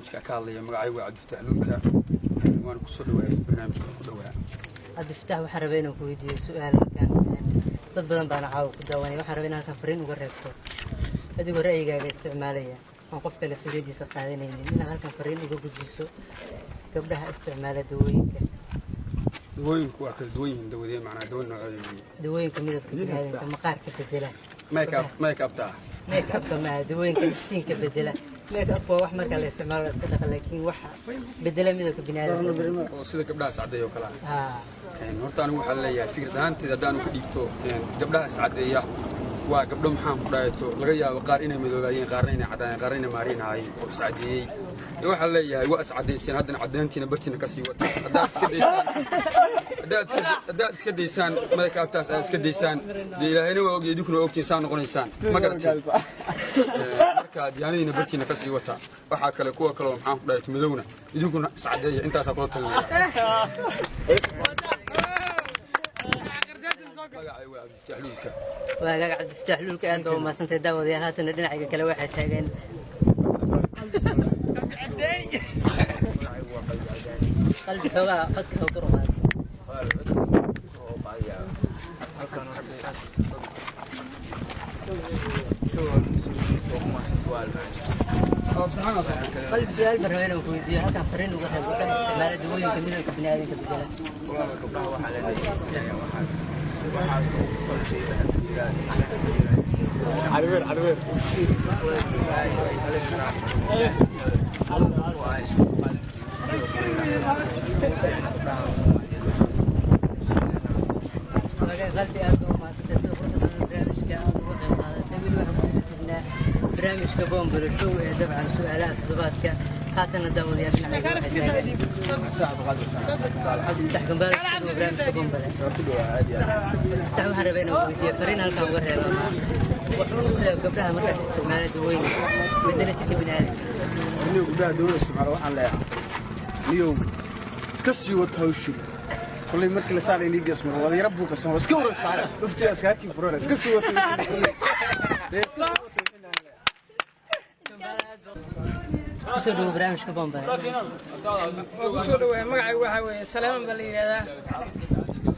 Barnaamijka ka hadlaya magacaygu waa Cabdifataax Luulka, waana kusoo dhawaayay barnaamijka ku dhawaa. Cabdifataax, waxaan rabay inaan ku weydiiyo su-aal. Halkan dad badan baana caawa ku daawanaya. Waxaan rabay in halkan fariin uga reebto, adigoo ra'yigaaga isticmaalaya, aan qof kale fikradiisa qaadanaynin, inaad halkan fariin uga gudbiso gabdhaha isticmaala dawooyinka. Dawooyinku waa kala duwan yihiin. Dawadee macnaa dawo noocooda weeye? Dawooyinka midabka biniaadamka, maqaarka bedela. Make up, make up taa? Make upka maaha, dawooyinka iftiinka bedela. Make upka waa wax marka la isticmaalo la iska dhaqa, laakiin waxa bedela midabka biniaadamka. Oo sida gabdhaha sacdeeya oo kale ah? Haa. Horta anigu waxaan leeyahay, fikrad ahaanteed haddaanu ka dhiibto, gabdhaha iscadeeya waa gabdho, maxaan ku dhahato, laga yaabo qaar inay madoobaayeen, qaarna inay caddaayeen, qaarna inay maariin ahaayeen oo iscadeeyey. Dee waxaan leeyahay, waa iscadayseen, haddana caddayntiina bartiina kasii wata. Haddaad iska daysaan, haddaad iska daysaan make uptaas aad iska daysaan, dee Ilaahayna waa ogya, idinkuna waa ogtiin saa noqonaysaan, ma garateen? Marka diyaanadiina bartiina kasii wata. Waxaa kale, kuwa kale oo, maxaan ku dhahato, madowna, idinkuna iscadeeya. Intaasaa kula talinaya. Magacay waa Cabdifataax Luulka. Waa hagaag, Cabdifataax Luulka, aad baa umahadsantahay. Daawadayaal, haatana dhinacayga kale waxaa taagan Qalbi. Xoogaa codka ha kor u qaado. Qalbi, su-aal baan rabaa inaan ku weydiiyo. Halkan fariin uga reeb gabdhaha isticmaala dawooyinka midabka biniaadamka bedela. Gabdhaha waxaa leedahay, waxaas waxaas oo Caliweer, caliweer. Ay dhalin karaan oo ay isku qaadan gabdhaha Soomaaliyeed. Wagaag Qalbi, aad baa umahadsantahay sida quruxda badan barnaamijka aad uga qayb qaadatay. Weli waxaan ku jirnaa barnaamijka Boonbalo Show ee dabcan su-aalaha toddobaadka. Haatana daawadayaal, dhinacayga waxaa taagan Cabdifatax Gambaalo. Kusoo dhawo barnaamijka Boonbale. Cabdifatax, waxaan rabaa inaan weydiiyo fariin halkan uga reebo ama wuxuuna u reeb gabdhaha markaas isticmaala dawooyinka bedela jirka biniaadamka. Niyow, gabdhaha dawada isticmaala waxaan leeyahay, niyow, iska sii wata hawshin. Kolley markii la saalay nii gees maro wada yara buuqaysan, waa iska wareysaan uftigaas kaakii furana. Iska sii wata dee, iska sii wata. Kusoo dhawo barnaamijka Boonbale. Waa ku soo dhawahay. Magacaygu waxaa weeye Salaaman baa la yidhahdaa.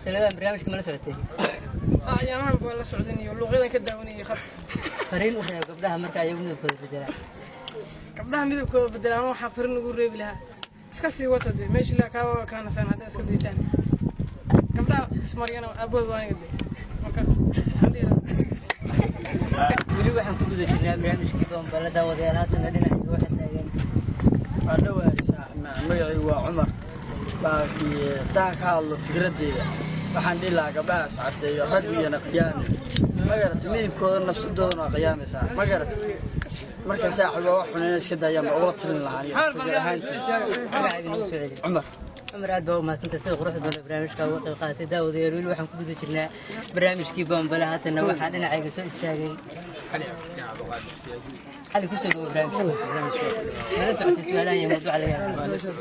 Salamaan, barnaamijka mala socotay? Ayaamahan baa la socdan iyo luuqyadan ka daawanayay khadka. Fariin u reeb gabdhaha marka ayagu midabkooda bedelaan. Gabdhaha midabkooda bedelaan waxaa fariin ugu reebi lahaa, iska sii wata dee, meesha ilaa kaaba kaanasaan haddaa iska daysaan. Gabdhaha ismaryana aabood waa aniga dee, marka waxaan dhihi lahaa. Weli waxaan ku guda jirnaa barnaamijkii Boonbale. Daawadayaal, haatana dhinacayga waxaa taagan Waa dhawahay saaxiib. Magacaygu waa Cumar baafi. Haddaan ka hadlo fikradeyda, waxaan dhihi lahaa gabdhahaas caddeeyo, raggu iyana qiyaami, ma garata? Midibkooda nafsadoodana waa qiyaamaysaa, ma garata? Marka saaxiib, waa wax xun inay iska daayaan baa ugula talin lahaa aniga fikir ahaantii. Magacayga nagu soo celi. Cumar. Cumar, aad baa u mahadsantahay sida quruxda badan barnaamijka uga qayb qaadatay. Daawadayaal, weli waxaan ku guda jirnaa barnaamijkii Boonbale. Haatana waxaa dhinacayga soo istaagay Cali. Kusoo dhawo barnaamijka. Mala socotay su-aalaha iyo mawduuca laga hadlayo?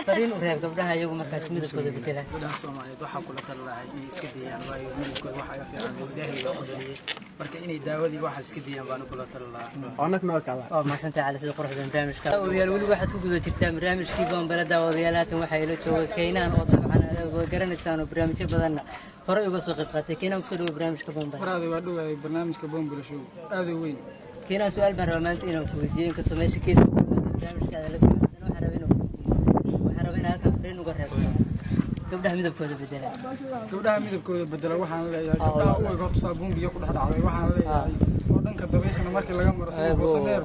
Fariin u reeb gabdhaha iyagu markaas midabkooda bedela. Gabdhaha Soomaaliyeed waxaa kula tali lahay inay iska dayaan, waayo midabkooda waxa ga fiican oo Ilaahay baa u dhaliyay. Marka inay daawadii waxaas iska dayaan baan kula tali lahaa. Waa mahadsantahay Cali, sida quruxda barnaamijka. Daawadayaal, weli waxaad ku guda jirtaa barnaamijkii Boonbale. Daawadayaal, haatan waxaa ila jooga Kaynaan oo dabcan aad garanaysaan oo barnaamijyo badanna horey uga soo qayb qaatay. Kaynaan, kusoo dhawo barnaamijka Boonbale. Waraada, waa dhowahay. Barnaamijka Boonbale Show aad u weyn. Kaynaan, su-aal baan rabaa maanta inaan ku weydiiyo. Inkastoo meesha keesa barnaamijkaada la socdo, haddana waxaan rabaa inaan ku weydiiyo, waxaan rabaa inaan halkan fariin uga reebto gabdhaha midabkooda bedela. Gabdhaha midabkooda bedela waxaan leeyahay, gabdhaha u eg horta saabuun biyo ku dhex dhacday waxaan leeyahay, oo dhanka dabayshana markii laga maro sida goosaneer.